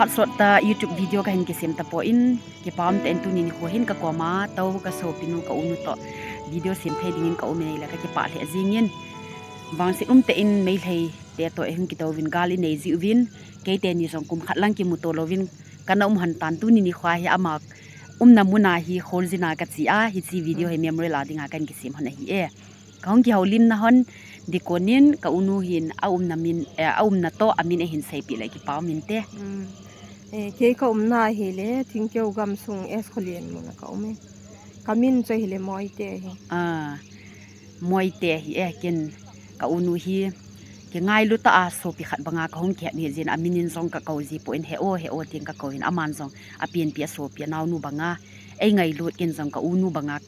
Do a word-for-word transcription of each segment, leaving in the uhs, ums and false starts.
Phat sot ta YouTube video kahin kisem tapon, kipa um tah in tuni nikho hin kakoma tou kasopinu ka unu toh video sem thei dingin ka um in ahile kakipah lheh jingin. Vangset um tah in Meitei te toh eihung kitouvin gal inei jiuvin, keiteni jong kum khat lang kimuto louvin kana um lhon tan, tuni nikho hi ama umna muna hi kholjin a kache a, hiche video hi memory la dinga kahin kisem lhon ahi e. Kahung kihoulimna lhon ding konin ka unu hin aumna min, eh, aumna toh amin eihin seipeh le kipa um inte. Eh, kei ka umna ahile Thingkeo gamsung S Kholian muna ka um e. Kamin chu ahile Moite ahi. Moite ahi e, ken ka unu hi kingailu tah a sopi khat banga kahung kihet u hijeh in amin in jong kakou jipon, he o, he o tin kakouvin, aman jong apenpi asopi anaonu banga eingailut, ken jong ka unu banga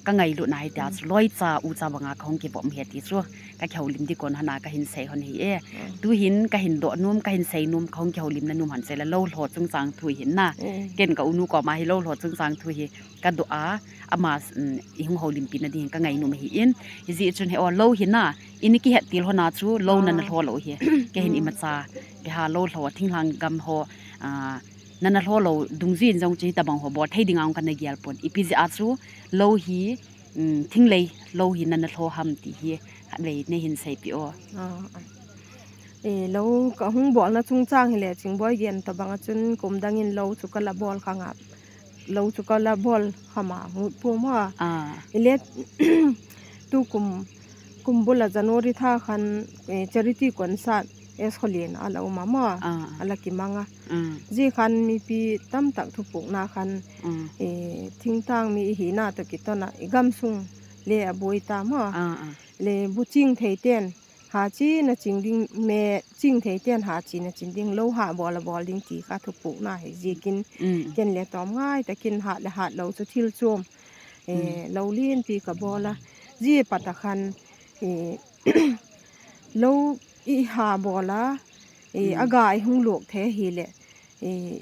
kangailutna hitia chu loicha ucha banga kahung kivop u ahi ti chu kakihoulim ding kon lhona kahin sei lhon ahi e. Tuhin kahin doh nom, kahin sei nom, kahung kihoulimna nom lhon chu ahile lou lho chungchang thu ahin na. Ken ka unu koma hi lou lho chungchang thu hi kadoh a, ama ihung houlimpina dingin kangai nom ahin. Hijeh chun he o, lou hi na, ini kihet til lhona chu lou nana lho lou hi. Kei hin imacha, keiha lou lho, thinglhang gam ho, nana lho lou dungjuiyin jong chu hitobang ho bol thei dinga hung kana gelpon. Ipi jeh a chu lou hi, thinglei lou hi nana lho ham ti hi khatvei neihin seipeh o. Lou kahung bolna chungchang hile Chingboi gen tobanga chun kum dangin lou chu kala bol khanga, lou chu kala bol khama ngut pum a. Ile tukum, kum bula January tha khan charity concert S Kholian ala um a mo, ala kimanga. Jeh khan mipi tamtah thupukna khan, thingtang mi ihina toh kitona igamsung le aboi ta mo. Le bu ching thei ten hachi naching ding, me ching thei ten hachi nachin ding, lou ha bol abol ding ti kha thupukna hi jeh in, ken le tom ngai takin hat le hat lou chu thil chom, lou lenpi kabol a. Jeh pata khan lou iha bol a, aga ihung lok thei hile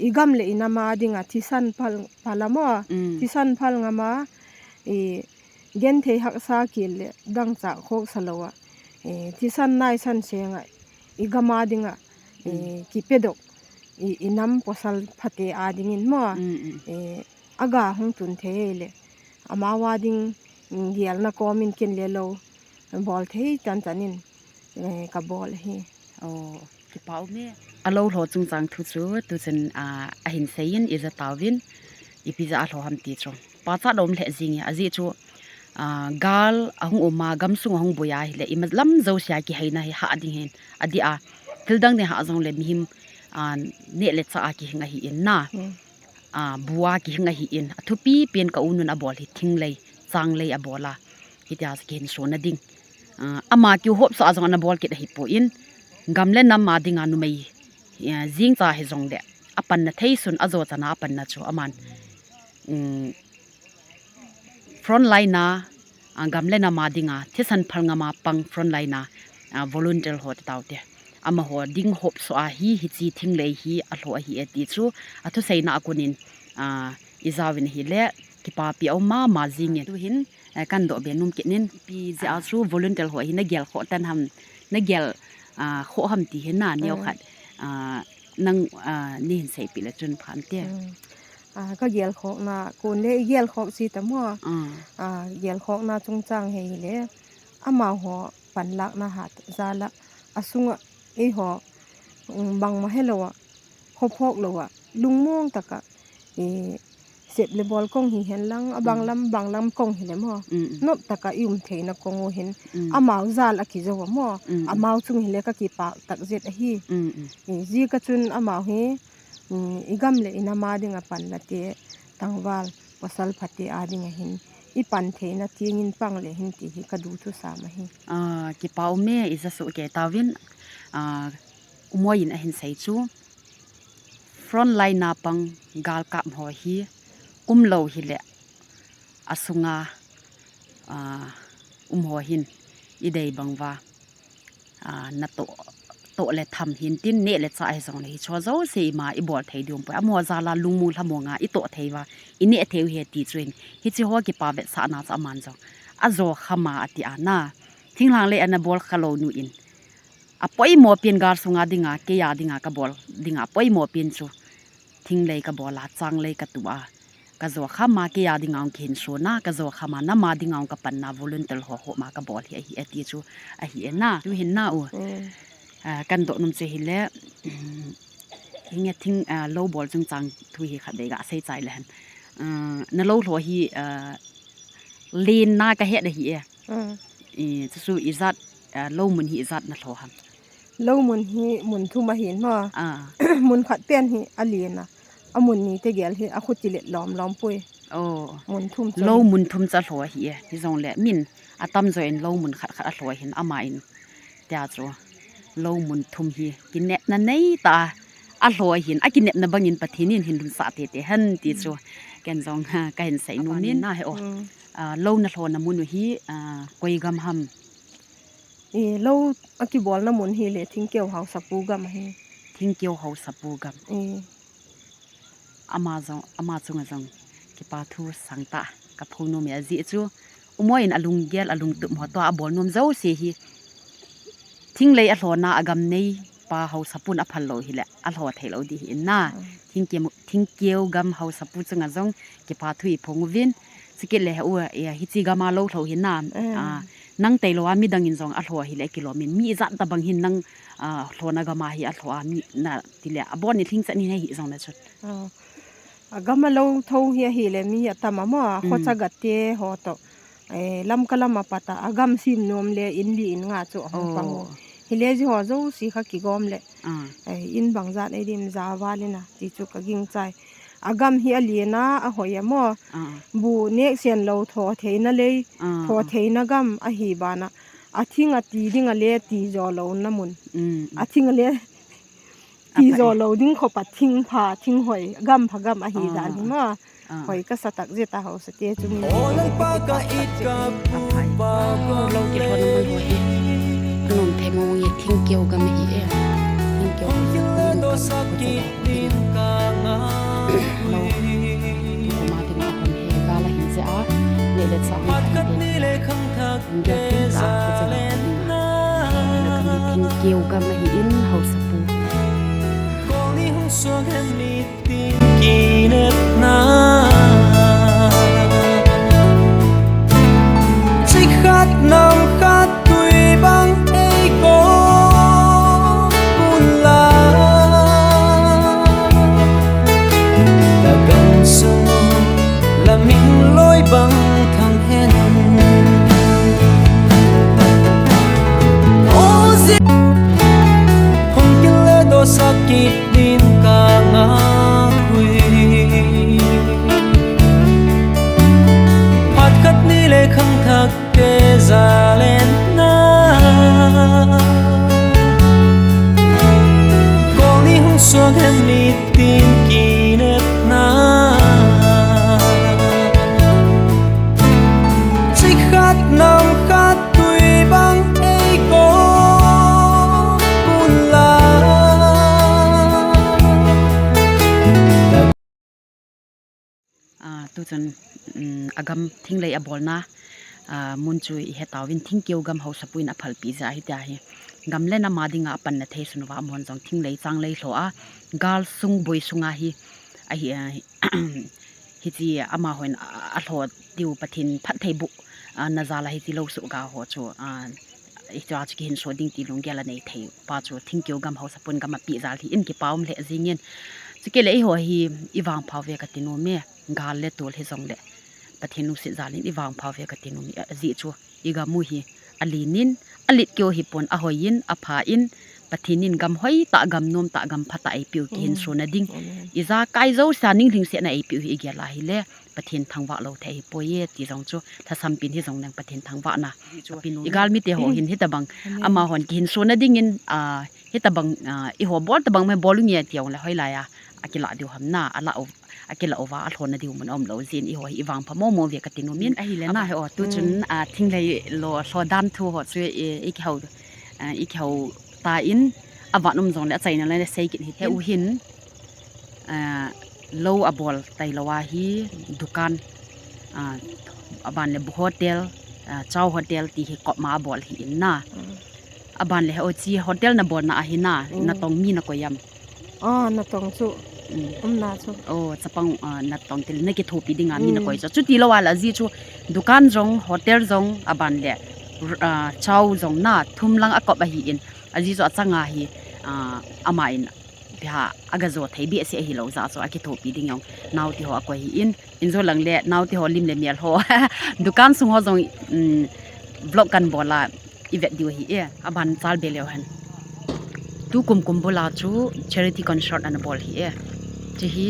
igam le inam a dinga thisan phal, phal a mo, thisan phal ngam a, genthei haksa kil le dangchah khoksa lou a, thisan naisan senga igam a dinga kipedoh, inam pasal phate a dingin mo, aga hung tun thei le amau a ding gelna komin ken le lou bol thei chanchanin kabol ahi. Kipa um e. Alou lho chungchang thu chu tuchun ahin seiyin ija tauvin, ipi jeh a lho ham ti chu pachat aum lheh jing e, ajeh chu gal ahung um a, gamsung ahung boi a hile imalam jousea kiheina hi hah ding ahin, adeh a thil dang ding hah jongle mihem neh le chah a kihing ahin na. Bu a kihing ahin, athupi pen ka unun abol hi thinglei, changlei abol a, hitia chu kihinsona ding, ama kihopsa a jong ana bol kit ahipon, gam le nam a dinga numei jengcha hijongle apanna theisun, ajo chana apanna chu aman frontline a, gam le nam a dinga thisan phal ngam a pang frontline a volunteer ho titaute, amaho ding hopsa a hi hiche thinglei hi alho ahi e ti chu athuseina a konin ijauvin ahile kipapi aum mama jingin. Tuhin kandoh be nom kit in, ipi jeh a chu volunteer ho hi nagelkhoh tan ham, nagel khoh ham ti hi na neokhat nang neihin seipeh le chun phante. Kagelkhohna kon le igelkhoh chi ta mo. Gelkhohna chungchang hile amaho panlakna hat jal a, asunga eiho bangma helou a, khophok lou a, lungmong tah a sep le bol kong hihen lang, abang lam bang lam kong hile mo, nop tah a ium theina kong u hin amau jal a kijou a mo, amau chung hile kakipah tah jet ahi. Jeh a chun amau hi igam le inam a dinga panlate, tangval pasal phate a dinga hin ipan theina dingin pang le hin ti hi kadu thusam ahi. Kipa um e, ija soh kei tauvin, Umoi in ahin sei chu, frontline a pang galkap ho hi umlou hile asunga umho hin idei bang uva natoh, toh le tham hintin, neh le chah hijongle hicheho jouse ima ibol thei diu umpoi. Amaho jal a lungmong lhamong a itoh thei uva ineh thei u ahi ti chu ahin, hicheho kipa vetsahna chu aman jong ajo kham a ati a na, thinglhang lei ana bol khalou nu in apoimo pen gal sunga dinga, keiya dinga kabol dinga apoimo pen chu thinglei kabol a, changlei katu a, kajo kham a, keiya dinga hung kihinsona, kajo kham a, nama dinga hung kapanna volunteer ho ho ma kabol hi ahi e ti chu ahi e na. Tuhin na u. Mm. Ah, kadoh nom chu hile, um, hinge thing, ah, lou bol chungchang thu hi khatvei gasei chai le hen. Ah, nalou lho hi, ah, lenna kahet ahi e. Mm. I, chuchu ijat, ah, lou mun hi ijat nalho ham? Lou mun hi mun thum ahin ma. Ah. Mun khat pen hi alen a. Amun ni tegel hi akhuti let lom lom poi. Oh. Mun thum chu. Lou mun thum chu alho ahi e. Hijongle min atamjo in lou mun khat khat alho ahin, ama in tia chu lou mun thum hi kinepna neitah a alho ahin, akinepna bangin Pathen in hin lhunsah tete hen ti chu ken jong, ha, kahin sei nom in. Aban in na he o. Mm. Ah, lou nalhona mun u hi, ah, koi gam ham? I, lou akibolna mun hile Thingkeo Haosapu gam ahi. Thingkeo Haosapu gam. I. Ama jong, ama chunga jong kipa thu sangtah kaphong nom e, ajeh chu umoi in alunggel alungtup ho toh abol nom jouse hi thinglei alhona a gam neipa haosapun aphal lou hile alho thei lou ding ahi in na. Mm. Thingkeo, Thingkeo gam haosapu chunga jong kipa thu iphong uvin. Chukit le he u, e, hiche gam a lou lhou hi na. Mm. Ah, nang tailou a midang in jong alho hile kilom in, mi ijat tabang hin nang, ah, lhona gam a hi alho a mi na tile abon ni lhingchan hin ahi jong na chun. Ah. Agam a lou tho hi ahile mi atam a mo, a, mm, khocha gate ho toh. Eh, Lamka lam a pat a, agam sem nom le in li in nga chu ahung pang u. Oh. Hile ji ho jouse kha kigom le. Ah. Eh, in bang jat ei dim ja val in a, ti chu kaging chai. Agam hi alen a, ahoi a mo. Ah. Bu nek sen lou tho theina lei, ah, tho, ah, theina gam ahi ban a. Athing ati ding a le ti jo louna mun. Mm, mm. Athing a le Ti jo lou ding khop a thing pha, thing hoi, gam pha gam ahi dan hi ma. Ah. Hoi kasa tak jeh a haosa te chu mi. O Lalpa ka it ka pu pa ko lou kilhona mun hoi. Nom thei mong e, Thingkeo gam ahi e. Thingkeo gam ahi e. Lou. Ko ma ding a kon he gala hi jeh a. Neh le chah ni khat ni le khang thak. Thingkeo gam ahi in haosapu. Koni hung suang hen nitin kinepna. Chi khat nam khat tui bang ei ko pun la. La gam sung la min loi bang thang hen. O zi hung kile do sakit din ka nga kui. Phat khat ni le khang thak te zalen na. Koni hung suang hen nitin kinepna. Chi khat nam khat tui bang ei ko pun la. Ah, tuchun, um, agam thinglei abolna, ah, mun chu ihe tauvin Thingkeo gam haosapu in aphalpi jeh ahi tia hi. Gam le nam a dinga apanna thei sun uva amahon jong thinglei changlei lho a, gal sung boi sunga hi, ahi, ah, hiche amahon a, alho diu Pathen phattheiboh, ah, na jal a hiche lou suhga ho chu, ah, hiche a chu kihinso ding ti lunggel anei thei pa chu Thingkeo gam haosapun gam api jal hi in kipa um lheh jingin. Chukit le eiho hi ivangpha uve kati nom e, gal le tol hijongle Pathen lungset jal in ivangpha uve kati nom e, ajeh chu igam u hi alen in, alet keu hipon, ahoi in, apha in, Pathen in gam hoitah, gam nomtah, gam phatah eipeu kihinsona ding. Amen. Ijakai jousea ning lhingsetna eipeu hi igel a hile Pathen thangvah lou thei ahipoi e ti jong chu lhasam pin hijong nang Pathen thangvahna. Igalmite ho hin hitabang amahon kihinsona dingin, ah, hitabang, ah, eiho bol tabang me bol unge ti jongle hoilai a akilah diu ham na, alah u, akilah uva alhona diu mun aum lou jeh in eiho hi ivangpha momo uve kati nom in. Ahile na he o, tuchun, ah, thinglei lou lho dan thu ho chu, eh, ikihou, ah, ikihou tan, avat um jongle achaina le sei kit hite. He u hin, ah, lou abol tailou a hi dukan, ah, aban le bu hotel, ah, chow hotel ti hi kop ma abol ahi in na. Mm. Aban le, o chi hotel na bolna ahi na, Mm. natong mi na koi am? Ah, natong chu. Mm. Um na chu. Oh, chapang, ah, natong til na kithopi dinga mi na Mm. koi chu. Chuti lou a la ji chu dukan jong, hotel jong, aban le, r-, ah, chow jong na thum lang a kop ahi in. Aji chu achanga hi, ah, ama in, tia, aga jo thei behseh ahi lou ja chu, akithopi ding jong, naote ho akoi hi in, in jo lang le, naote ho lim le mel ho, dukan sung ho jong, um, vlog kan bol a, i vet diu ahi e, aban chal be leu hen. Tu kum kum bul a chu charity concert ana bol hi e. Chi hi,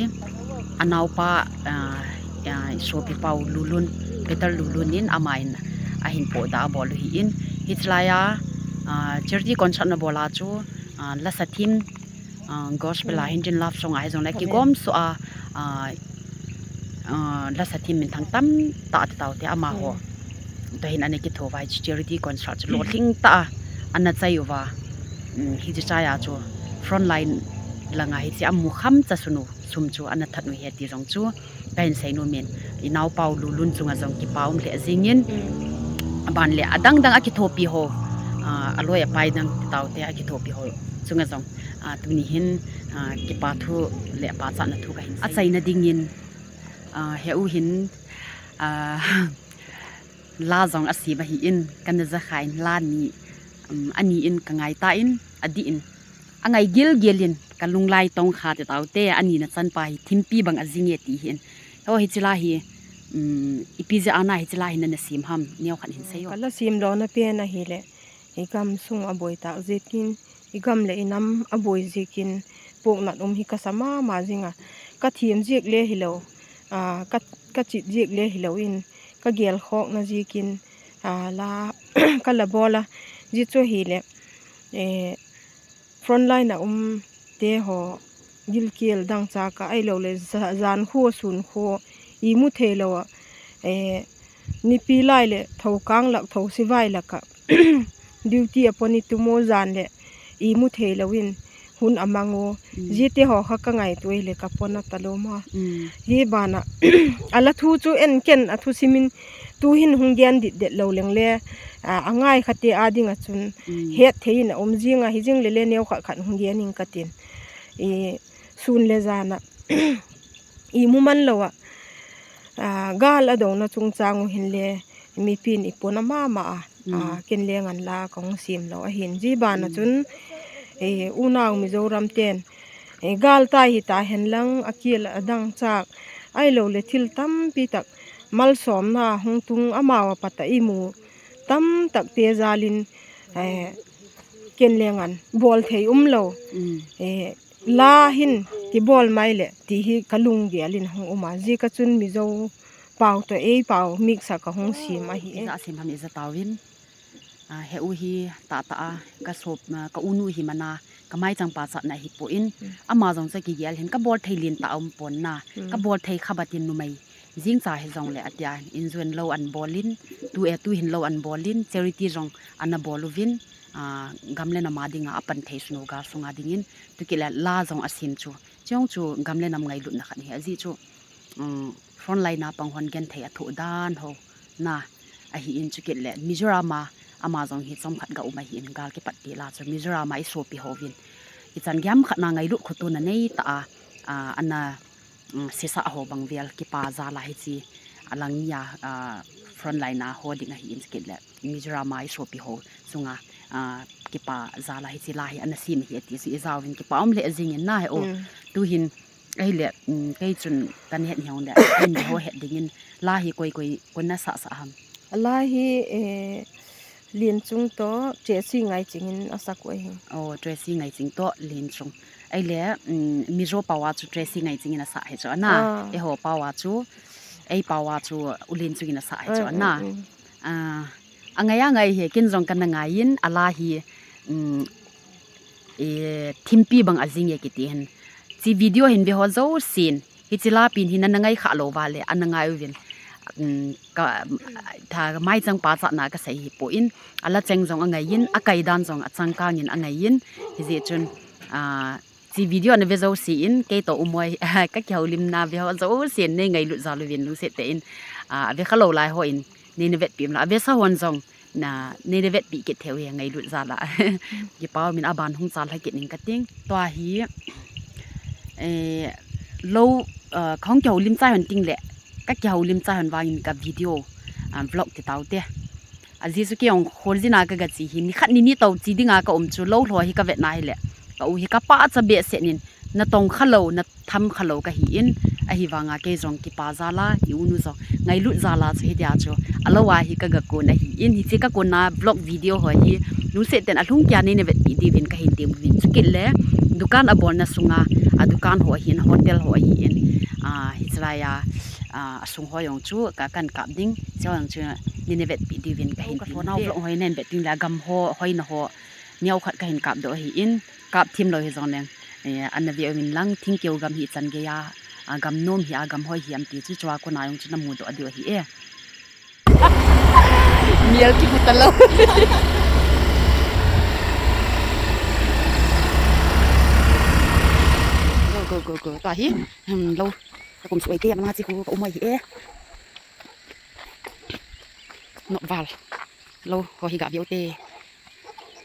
anaopa, ah, ah, sopi pau Lulun, Peter Lulun in ama in ahin poda abol u hi in. Hichelai a, ah, charity concert ana bol a chu, ah, lasa thim, ah, gospel a Mm. Hindi love song a hi jong le Amen. Kigom so a, ah, ah, lasa thim min thang tam ta ta tau te ama ho. Mm. Tua hin ana kitho vai charity concert chu lo Mm. thing ta a ana chai uva. Mm, hiche chai a chu frontline langa hiche amu kham cha sunu sum chu ana that u hi ti jong chu. Ka hin sei nom in, i naopa u Lulun chunga jong kipa um lheh jing in, Mm. aban le adang dang akithopi ho, ah, aloi apai dang tau te akithopi ho chunga jong, ah, tuni hin, ah, kipa thu le pachatna thu ka hin sei. Achaina ding in, ah, he u hin, ah, la jong asem ahi in, kana ja kha in la ni, um, ani in ka ngai ta in, adih in. Angai gil gil in, ka lunglai tong kha te tau te, ani na chanpa hi thimpi bang ajing e ti hin. Ho hiche la hi, um, ipi jeh a na hiche la hi nana sem ham, neo khat hin sei o. Ka la sem lona pen ahi le, i gam sung aboi tak jeh in, i gam le i nam aboi jeh in, puhnat um hi ka sa mama jing a. Ka thiem jeh le hilou, ah, ka, ka chit jeh le hilou in, ka gel khokna jeh in, ah, la, ka la bol a. Ji chu hi le, eh, frontline a um te ho gilkel dangchah a, ahilou le ja-, jan kho, sun kho, imu thei lou a, eh, nipi lai le tho kang lak, tho sivai lak a, duty a pon i tum u jan le imu thei lou in hun amang u. Mm. Ji te ho kha ka ngaito u le ka pon a ta lou ma. Mm. Hi bana, ala thu chu en ken a thusim in tu hin hung gen dit det lou leng le, a, angai kha te a ding a chun Mm. het thei in a um jing a, hi jing le le neo khat khat hung gen ing ka tin. I sun le jan a, imu man lou a, a, gal a dona chungchang u hin le, mipin i pon a mama a, a, Mm. ken le ngan la ka hung sem lou ahin. Ji bana Mm. chun, e, unau Mizoram ten, e, gal tai hi ta hen lang, a kel a dangchah, ahilou le thil tampi tak, malsomna hung tung amau a pat a imu tamtak te jal in, eh, ken le ngan bol thei um lou. Mm. Eh, la hin kibol mai le ti hi ka lunggel in hung um a. Ji ka chun Mizo pau toh ei pau mix a ka hung sem ahi e. Ija sem ham ija tau in. Ah, he u hi tah tah a ka sop, ah, ka unu hi mana ka maichang pachatna hi poi in. Mm. Ama jong chu kigel hin ka bol thei lin ta um pon na. Mm. Ka bol thei kha bat in numei jing cha hi jong le atia in jun lou an bol in, tu e tu hin lou an bol in, charity jong ana bol uvin, ah, gam le nam a dinga apan thei sunu gal sunga ding in, tu kit le la jong asem chu. Chong chu gam le nam ngailutna khat hi aji chu, um, frontline a pang hon genthei a thoh dan ho na ahi in chu kit le Mizoram a ama jong hi chomkhat ga um ahi in gal kipat ti la chu Mizoram a i sopi ho vin i chan gam khat na ngailut khotona nei ta a, a, ana, um, sesa ho bang vel kipa jal a hichi alang nia, a, frontline a ho ding ahi in chu kit le Mizoram a i sopi ho chunga, a, kipa jal a hichi la hi ana sem hi ati chu i jao vin kipa um le jing in na he o. Mm. Tu hin Ahile, um, kei chun kan het hiong le, ahin ho het dingin, la hi koi koi, koi na sah sah ham? La hi, eh, Lianchung toh Tracy Ngaiching in a sak u ahi. Oh, Tracy Ngaiching toh Lianchung. Ahile, um, Mizo pao a chu Tracy Ngaiching in a sah hi chu ana. Ah. Eiho pao a chu, ei pao a chu U Lianchung in a sah hi chu ana. Mm, mm, mm. Ah, angai angai hi, ken jong kana ngai in, a la hi, um, e, thimpi bang a jing e kiti hin. Chi video hin ve ho jousen, hichi la pen hi nana ngai kha lou va le, ana ngai uvin. Um, ka, tha maichang pachatna ka sei hi poi in, a la cheng jong a ngai in, a kai dan jong a changkang in a ngai in, hijeh chun, ah, chi video na ve jousen, kei toh u moi, ka kihoulimna ve ho jousen, nei ngailut jal uvin lungset tah in, ah, ve kha lou lai hon, nei na vetpi un la, ve sa hon jong, Na, nei na vetpi kit thei u hi ngailut jal a. Kipa umin aban hung chal lha kit ning kating. Tua hi, eh, lou, ah, kahung kihoulim chai hon ting le, ka kihoulim chai hon vangin ka video, ah, vlog ti tau te. Ajeh chu kei jong kholjin a ka ga che hi, nikhat nini tou che dinga ka um chu lou lho hi ka vetna hi le. Ka u hi ka pachat behseh in, na tong kha lou, na tham kha lou ka hi in, ahivanga kei jong kipa jal a, i u nu jong ngailut jal a chu hitia chu, alou a hi ka ga kon ahi in, hiche ka konna vlog video ho hi, lungset tah in alhung keiya nei na vetpi diuvin ka hin tem uvin, chukit le, dukan abolna sunga, a dukan ho ahi in, hotel ho ahi in, a, hiche lai a, a, asung ho jong chu ka kan kap ding, chu jong chu nei na vetpi diuvin ka hin tem uvin. Ka vlog ho hi nei na vet ding le, gam ho, hoina ho, neo khat ka hin kap doh ahi in, kap thim lou hi jong leng, eh, ana ve uvin lang, Thingkeu gam hi chan gei a, a, gam nom hi a, gam hoi hi am ti chu, chua kona jong chu na mu doh diu ahi e. Mial kimu talou. Go, go, go, go. Tua hi, hmm, lou. Ka kum suai te, ama chi khu ka um hoi hi e. Nop val. Lou, ho hi ga ve u te.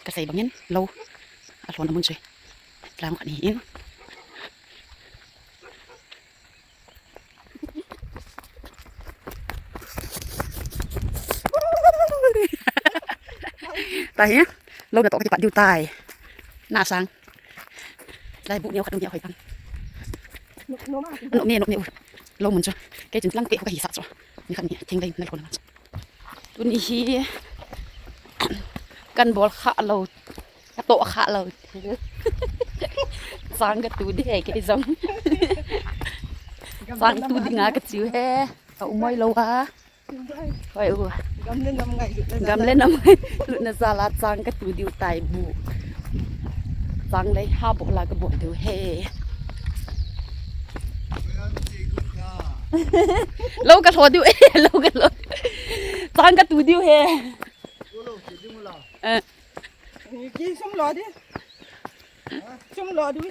Ka sei bangin, lou. Alhon amun chu. Tlang khat ni in. Tahi, lou natoh ka kipat diu tai. Na sang. Lai bu neo khat neo hoi tang. Nop ne, nop ne u. Lou mun chu. Kei chun lang peh kho ka hisah chu. Nikhat ni theng lai na lhon na. Tuni hi kan bol kha lou, ka toh kha lou. Chang ka tu ding e kei jong. Chang tu dinga ka chiu he. Ka um hoi lou a. Hoi u. Gam le nam ngai lut na jal a. Gam le nam ngai lut na jal a chang ka tu diu tai bu. Chang lei ha bol a ka bol diu he. Lou ka lho diu e, lou ka lho. Chang ka tu diu he. Eh. Ki sum lo di. Sum lo di.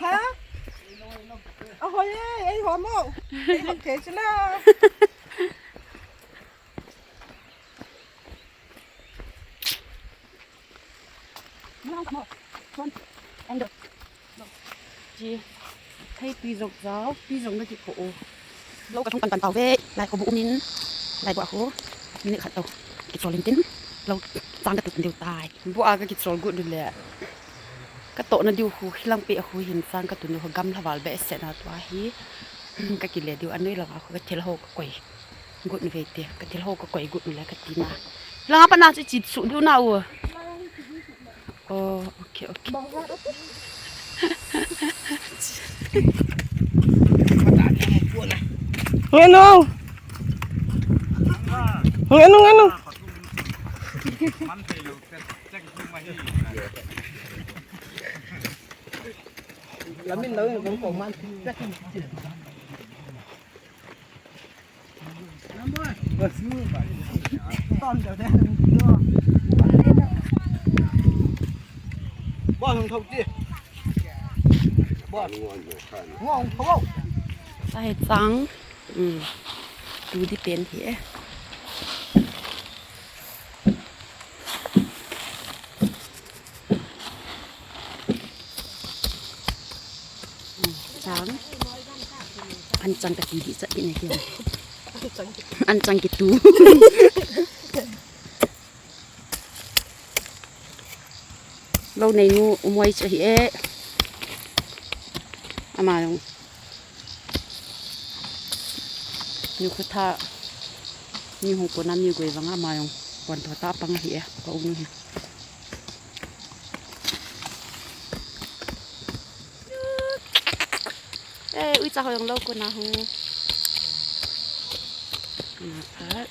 Ha? Ahoi e, ei ho mo. Ei ho ke chila. Chi, thei tui jong jao, tui jong na kipho o. Lou ka thung pan pan tau ve, lai kho bu um in, lai bu a kho, minute khat tau. Kichol in tin, lou chang ka tu diu tai. Bu a ka kichol got diu le. Ka toh na diu khu, hilang peh a khu hin chang ka tu diu khu gam lha val behseh na tua hi. Ka kile diu, anoi langa khu ka thil ho ka koi. Got nu ve te, ka thil ho ka koi got nu le ka ti na. Langa pat na chu chi su diu na u. Oh, okay, okay. Ngeno. Ngeno, ngeno. Lamin lo, ngeno ko man. Tahi chang, um, tu di pen hi e. Chang. An chang ka ti di chat di na kian. An chang ki tu. Lou nei nu um hoi chu hi e. Ama jong. Ni khu tha. Ni hung ko na mi goi vang ama jong. Kon tho ta pang hi e. Ka u nu hi. Eh, ui cha ho jong lou ko na hu. Na phat.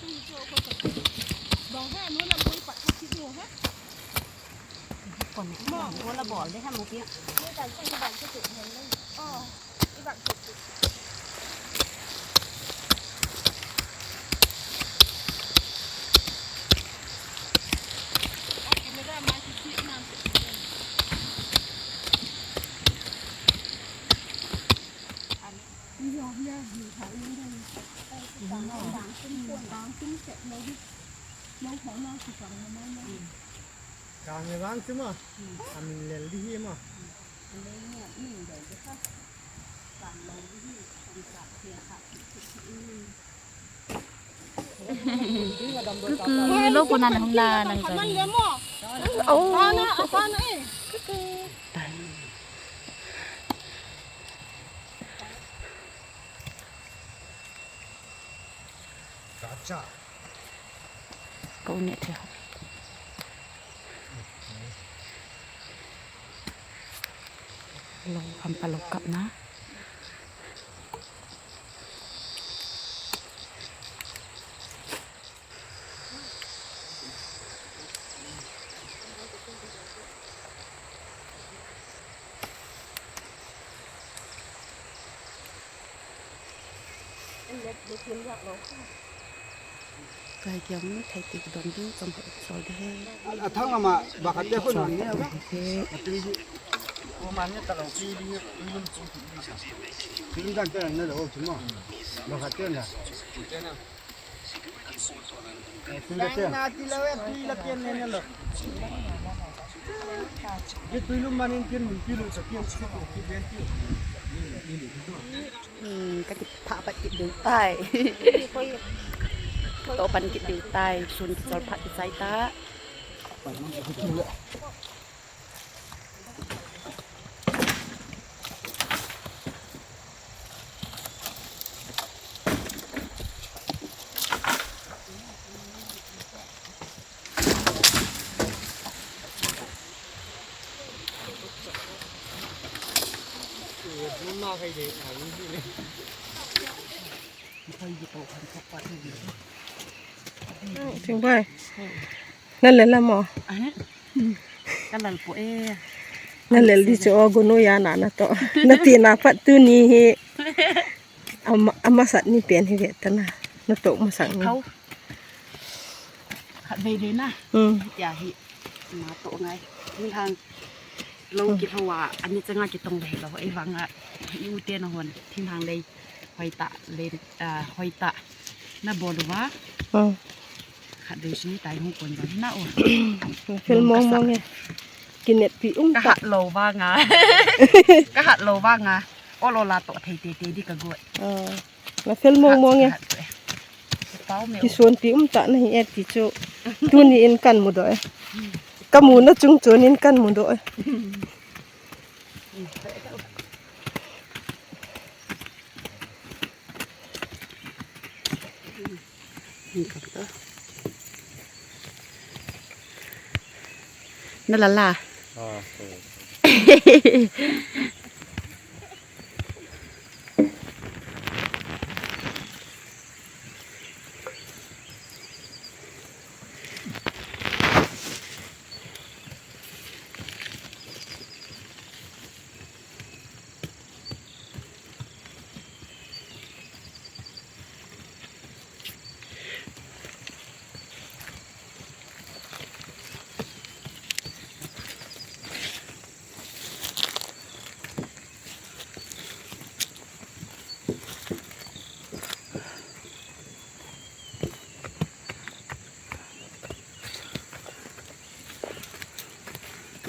Kang le vang chu ma. Amin lel di hi ma. Kuku, lo ko na na hung la na ni. Oh. Gotcha. Kau ne thei. Lo hampa lo kap na. Kai kiang thei ti don ding chang ho sol de he. Athang ama ba khat te khun man ne ba. He. Atin di. Ko man ne ta lo ki di ne. Film dan te na lo chu ma. Ba khat te na. Hmm, kati pha pat kit diu tai. To pan kit diu tai, sun kichol pha kichai ta. Sing bai. Na lel la mo? Ka lel po e. Na lel di chu o gunu ya na na to. Na ti na pat tuni hi. Ama, amasat ni pen hi ve ta na. Na to masang ni. Thau. Khat vei le na. Hmm. Ya hi. Ma to ngai. Ni hang. Lo ki lo a, ani changa ki tong le lo. Ei vang a. I u te na hon. Thin hang lei. Hoi ta le, ah, hoi ta. Na bol uva. Hmm. Khat vei sini tai hung kon ba na o. Film mong mong e. Kinet pi um ta. Ka hat lo vang a. Ka hat lo vang a. Ol ol a to thei te te di ka got. Ah, na film mong mong e. Pau me. Kisuan pi um ta na hi e ti chu. Tuni in kan mu doh e. Ka mu na chung chun in kan mu doh e. Na lal la. Ah, okay.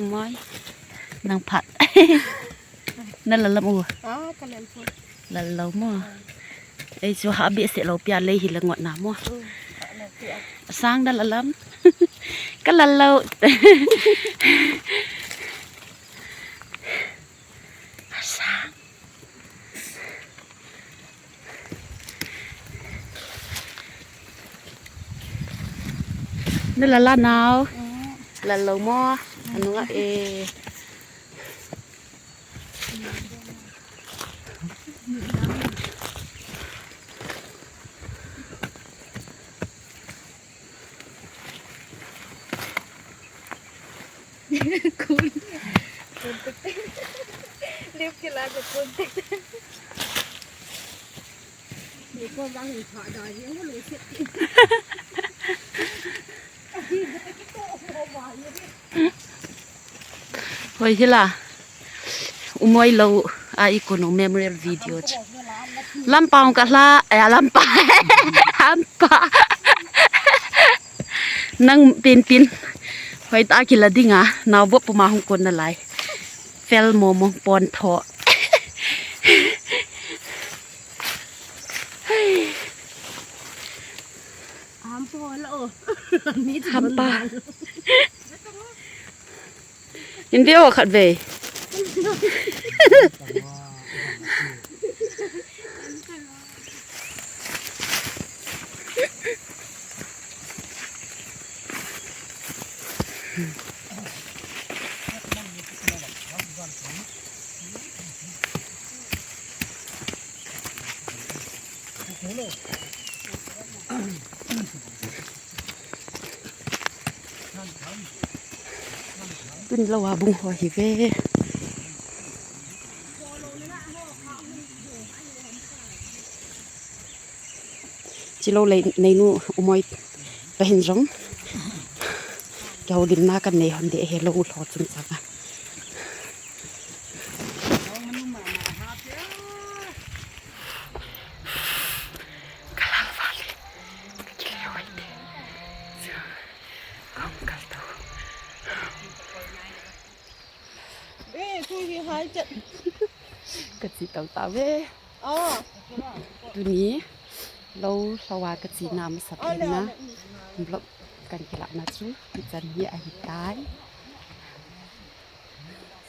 Mai. Nang phat. Na lal lam u. Ah, ka lal phat. Lal lo mo. Ei chu ha bi se lo pia lei hi la ngot na mo. Mm, ha lo pia. Sang da lal lam. Ka lal lo. Sang. Na lal la nau. Mm. Lal lo mo. Anu nga e. Kun. Kun tek tek. Lip ke la ke kun tek tek. Ye ko bang ni pha da ye ho lo se. Hoi hila. Umoi lo a i kono memorial video chu. Lampang ka hla, eh, lampa. Lampa. Nang pin pin. Hoitah a kila dinga, nao vop puma hung kon nalai. Fel momo pon tho. Hampa. Hin ve o khat ve. Tun lou a bung ho hi ve. Chilou lei neinu Umoi toh hin jong kihoulimna kanei hon ding ahi lou u lho chungchang a. Ka lal vale. Ka kile hoi te. Ka hung kal to. Eh, tu hi hai chat. Ka chi tau tau ve. Ah. Tuni lou lhou a ka chena masa pen na vlog kan kilahna chu hichan hi ahitai.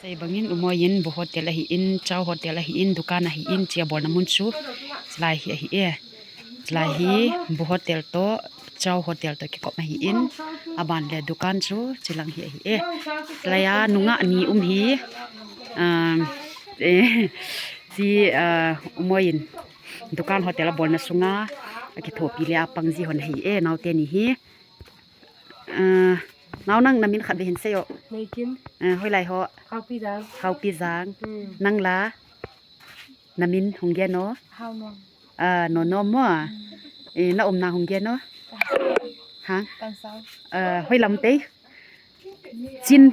Sei bangin Umoi in bu hotel ahin, chow hotel ahin, dukan ahin, chia bolna mun chu chilai hi ahi e. Chilai hi bu hotel toh chow hotel toh kikop ahin, aban le dukan chu chilang hi ahi e. Chilai a nungah ni um hi, ah, eh, chi, ah, Umoi in dukan hotel abolna sunga akithopi le apang ji hon ahi e, naote ni hi. Ah, nao nang na min khat ve hin sei o. Neikim. Ah, hoilai ho? Khaopi Jang. Khaopi Jang. Hmm. Nang la? Na min hung gen o? Haonom. Ah, Nonom mo? Hmm. Eh, na umna hung gen o? Ha? Kansao. Ah, hoilam tei? Chin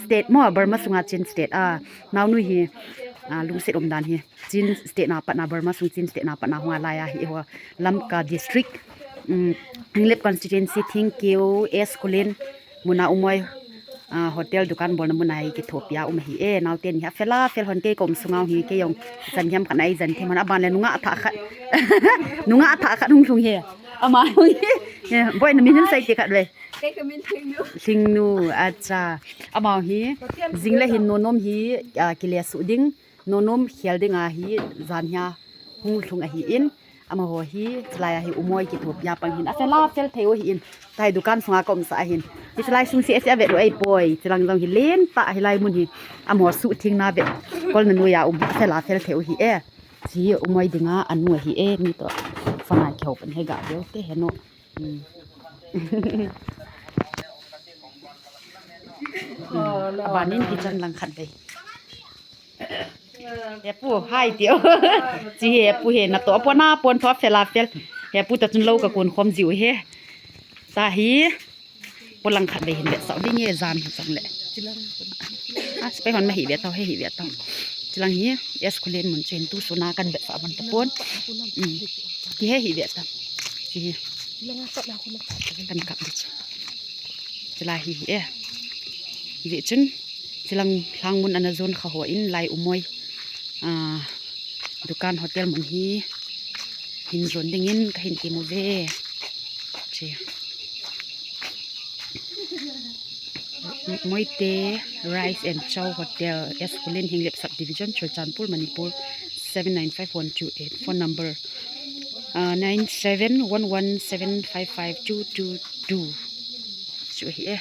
State mo, Burma sunga Chin State. Ah, naonu hi, ah, lungset umdan hi. Chin State na patna, Burma sung Chin State na patna hung a lai ahi ho. Lamka District, um, Henglep Constituency, Thingkiu, S Khullen, muna Umoi, ah, hotel dukan bolna muna hi kithopi a um ahi e, naote ni hi. Afel afel hon kei ka um sunga hi, kei jong chan hiam khat na ei jan them hon aban le nungah athah khat. Nungah athah khat hung lhung hi. Ama hung hi. Eh, boi na min hin sei ti khat ve. Kei ka min Lhingnu. Lhingnu, acha. Amau hi, jing le hin Nonom hi, ah, kile suh ding, Nonom khel ding ahi, jan hia hung lhung ahin, amaho hi, chilai ahi Umoi kithopi a pang hin, afel afel thei u ahin, tai dukan sunga ka umsa ahin. Hi chilai sung si ese avet u ei poi, chilang jong hi len ta hilai mun hi, amaho suh thing na ve, kol na nuia um, afel afel thei u ahi e. Chi Umoi dinga anu ahi e, ni toh, fana kihou pan he ga veu te he no. Hmm. Abanin kitchen lang khat ve. He pu, hai tiu. Chi he pu he, na to pon a pon tho fel a fel. He pu ta chun lou ka kun khom jiu he. Ta hi. Polang khat ve hin vetsah ding e jan hi chang le. Ah, sepai hon ma hi ve tau, he hi ve tau. Chilang hi, S Khullen mun chu hin tu suna kan vetsah ban ta pon. Um. Ki he hi ve ta. Ki he. Kan kap di chu. Chila hi hi e. Hi ve chun. Chilang lhang mun ana jon kha ho in lai Umoi. Ah, dukan hotel mun hi. Hin jon dingin ka hin ti mu ve. Chi. Moite Rice and Chow Hotel, S Khullen, Henglep Subdivision, Churachandpur, Manipur, seven nine five one two eight. Phone number, uh, nine seven one one seven five five two two two. Chu hi e.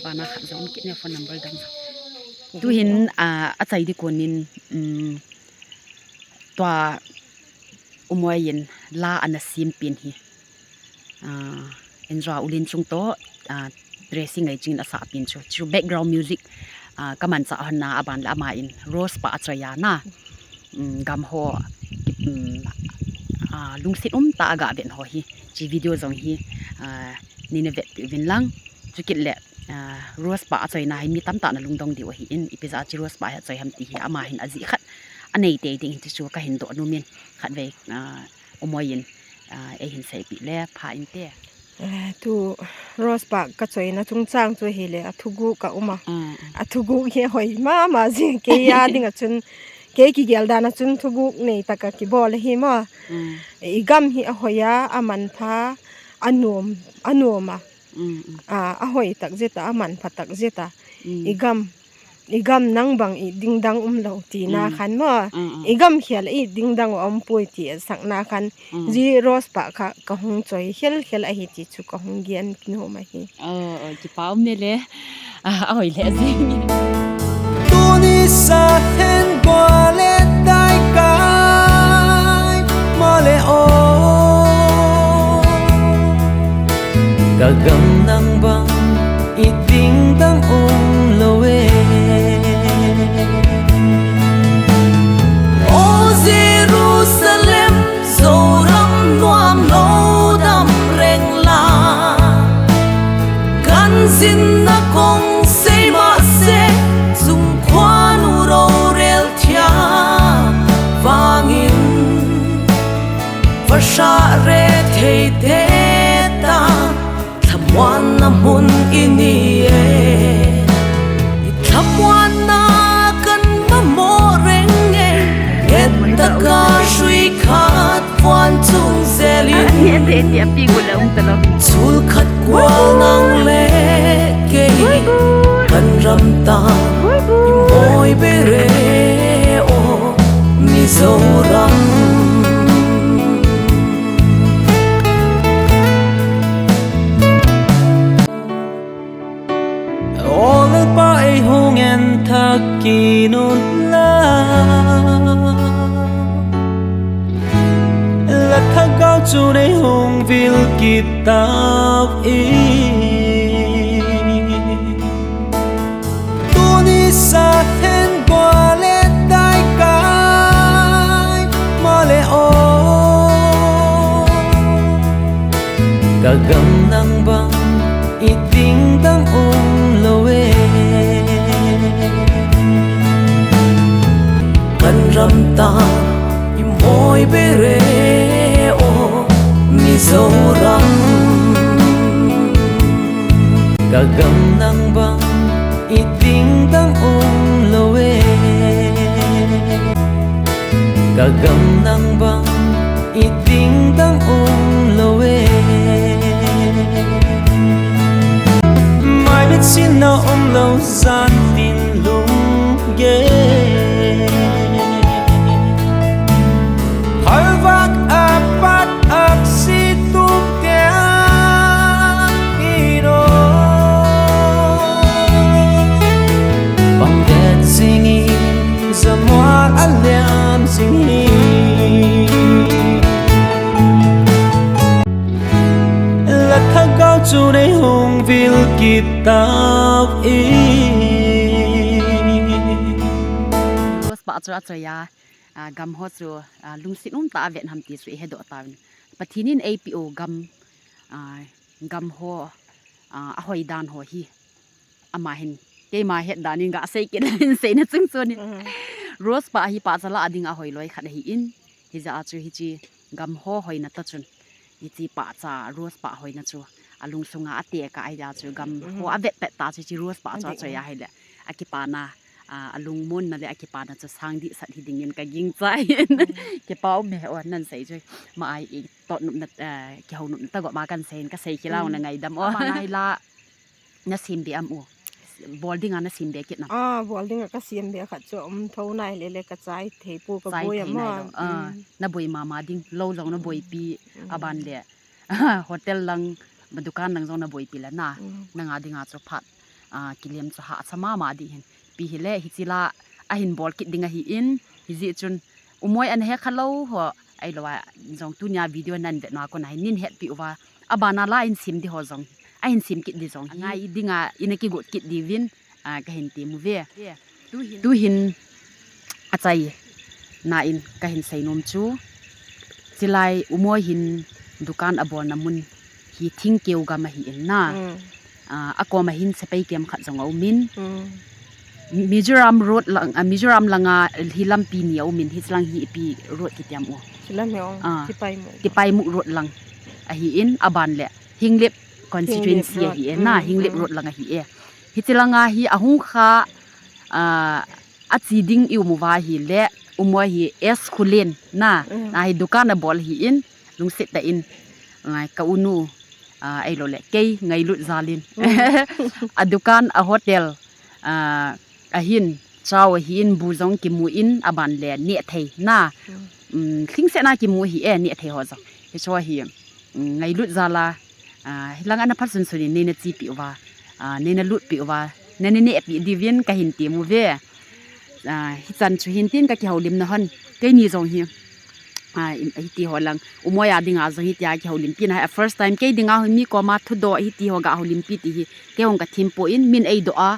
Bana khat jong kit ne phone number dang. Tu hin, ah, achai di konin, um, tua Umoi in la ana sim pin hi. Ah, enjoy ulin chung to, ah, dressing ai ching asa pin chu. Chu background music, ah, kaman cha hon na aban la ama in Rose pa achoi a na. Um, gam ho, um, ah, lungsit um ta aga ven ho hi. Chi video jong hi, ah, nina vet uvin lang. Chu kit le, ah, Rose pa achoi na hi mi tamtah na lungdong diu ahi in. Ipi ja chi Rose pa hi achoi ham ti hi ama hin aji khat. Anei te ding hin ti chu ka hin do nu min khat ve, ah, Umoi in, ah, ei hin sei pi le pha in te. Eh, tu Rose Park ka choina chungchang chu hile, a thuguk ka um a. Ah, ah. A thuguk hi hoi mama jing, kei a ding a chun, kei kigel dan a chun thuguk nei taka kibol ahi maw. Mm. I gam hi a hoi a, a manpha, a nom, a nom a. Mm, mm. A, a hoi tak jeta, a manpha tak jeta. Mm. I gam, i gam nang bang i dingdang um lo tina khan maw. Mm, mm. I gam khel i dingdang um poi ti a sakna khan. Mm. Ji Rose Park kha ka hung choi khel khel ahi ti chu ka hung gen nom ahi. Oh, oh, kipa um e le. Ah, a hoi le jing. Tuni sa then gua le tai kai ma le o. Ka gam nang bang i dingdang um lo e. O Jerusalem, Zoram nuam lo dam reng la. Kan jinna kong sei ma se, sung khuanu rorel thia vangin. Vasah re thei te ta, thamuanna mun i ni e. I thamuanna kan mamo reng e. Nget taka sui khat puan chung zelin. Ah, nget te ti a pi gu le um ta lo. Chul khat kual nang le kei. Kan ram ta. I moi bere o. Mizoram. O Lalpa ei hung en thak kit un la. La thagau chun ei hung vil kit tau in. Tuni sa then gua le tai kai ma le o. Ka gam nang bang i dingdang um lo e. Kan ram ta i moi bere o Mizoram. Ka gam nang bang i dingdang um lo e. Ka gam nang bang i dingdang um lo e. Mai mit sin na um lo zan tin lung ge. Halvak apat aksi tum tia ino. Pang det singi zamua aliam singi. La thagau chun ei hung vil kit tau in. Rose Park chu a choi a, ah, gam ho chu, ah, lungset um tah a vet ham ti chu i hedoh tauvin. Pathen in ei pe u gam, ah, gam ho, ah, a hoi dan ho hi. Ama hin, keima het dan in ga sei kit in seina chung chun in. Mm. Rose Park hi pahcha la a ding a hoi loi khat ahi in. Hijeh a chu hiche gam ho hoina tah chun. Hiche pahcha Rose Park hoina chu. A lungsunga a tekah ahijeh a chu gam ho a vet pet tah chu hiche Rose Park chu a choi a hile. A kipana, a, a lungmonna le a kipana chu sang dehset hi dingin ka gingchai in. Mm. Kipa um e o nan sei chu. Ma ai i tot nopna, eh, kihou nopna tah go ma kan sei in ka sei khel a na ngaidam o. Ama nai la Na sem be am u. Bol dinga na sem be kit nam? Ah, bol dinga ka sem be khat chu um tho nai le le ka chai thei pu ka boi am. Chai thei nai lo. Ah, mm. Na boi mama ding, lou jong na boipi, mm, aban le. Hotel lang, dukan lang jong na boipi le na. Mm. Nanga dinga chu phat, ah, kilem chu hahsa mama ding hin. Ipi hile, hiche la, ahin bol kit ding ahi in, hijeh chun, U Moi ana he kha lou ho, ahilou a, jong tunia video nan vet na kon ahin hetpi uva. Abana la in sem di ho jong, ahin sem kit di jong hi. Angai dinga, ina kigot kit diuvin, ah, kahin tem uve. Tuhin, tuhin, achai, na in, kahin seinom chu. Chilai, U Moi hin, dukan abolna mun, hi thingkeu gam ahi in na. Mm. Ah, akoma hin sepai kem khat jong aumin. Mm. Mizoram road lang, ah, Mizoram langa hi lampi ni aumin, hichelang hi ipi road kitiam u. Hilam hi ong, ah, Tipaimukh. Tipaimukh road lang ahi in, aban le. Henglep constituency ahi e, na, Henglep road lang ahi e. Hiche langa hi ahung kha, ah, achi ding i um uva ahile, u Moi hi S Khullen, na, na hi dukan abol ahi in, lungset tah in, ah, ka unu, ah, ahilou le, kei ngailut jal in. A dukan, a hotel, ah, ahin, chao ahin, bu jong kimu in, aban le neh thei, na. Um, lhingset na kimu ahi e, neh thei ho jong. Hiche hi, um, ngailut jal a, ah, hilang ana phat sunsun in neina chepi uva, ah, neina lutpi uva, neina nehpi diuvin kahin tem uve. Ah, hichan chu hin tin kakihoulimna hon. Keini jong hi, ah, in, hiti ho lang, u Moi a dinga jong hitia kihoulimpi na hi, first time kei dinga hi mi koma thudoh hiti ho ga houlimpi ti hi, kei jong kathempon, min eidoh a,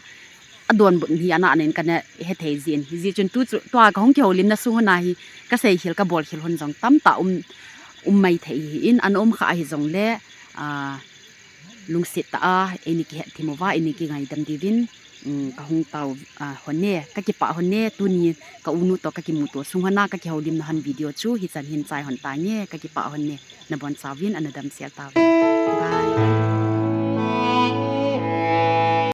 adonbut hi ana nen kana hethei jin. Hijeh chun tu chu, tua kahung kihoulimna sung hon a hi, kaseikhel, kabolkhel hon jong tamtah um, um maithei ahi in, ana um kha ahi jongle, ah, lungset tah a, eini kihetthem uva, eini kingaidam diuvin, um, kahung tao, ah, hon e, kakipah hon e, tuni ka unu toh kakimuto sung hon a, kakihoulimna hon video chu, hichan hin chai hon tange, kakipah hon e, nabonchauvin, ana damsel tauvin. Bye.